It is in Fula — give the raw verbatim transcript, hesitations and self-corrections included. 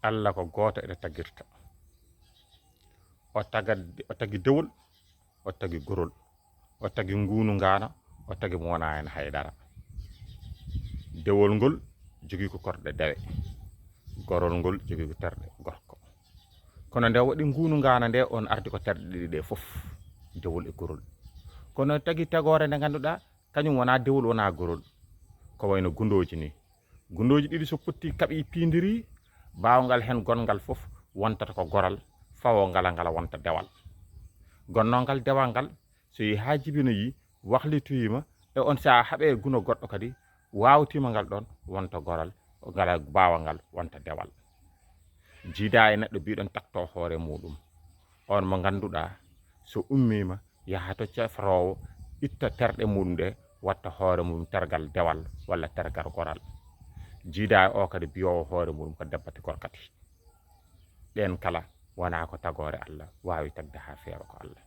Allah ko gooto ene tagirta. O taga, o tagi dewol, o tagi gorol, o tagi nguunu ngaana, o tagi mo wonaa heen hay dara. Dewol ngol jogii ko korɗe dewe, gorol ngol jogii ko terɗe gorko. Kono nde waɗi nguunu ngaana nde, on ardi ko terɗe ɗiɗi ɗe fof, dewol e gorol. Kono tagi tagoore nde ngannduɗaa, kañum wonaa dewol, wonaa gorol, ko wayno gundooji ni. Gundooji ɗiɗi so potti kaɓi piindiri, baawngal heen gonngal fof wontata ko goral, fawo ngala ngala wonta dewal. Gonnongal dewal ngal, so yehi haa jibinoyi, waklitoyima, e on sahaa haɓe guno goɗɗo kadi, waawtima ngal ɗon wonta goral, ngala baawa ngal wonta dewal. Jiida e neɗɗo biɗon takto hoore muɗum, on mo ngannduɗaa so ummima yaha to cefroowo, itta terɗe muɗum ɗe, watta hoore mum tergal dewal walla tergal goral. Jiida e o kadi biyowo hoore muɗum ko debbati gorkati. Ɗen kala wonaa ko tagoore Allah, waawi tagde haa feewa ko Allah.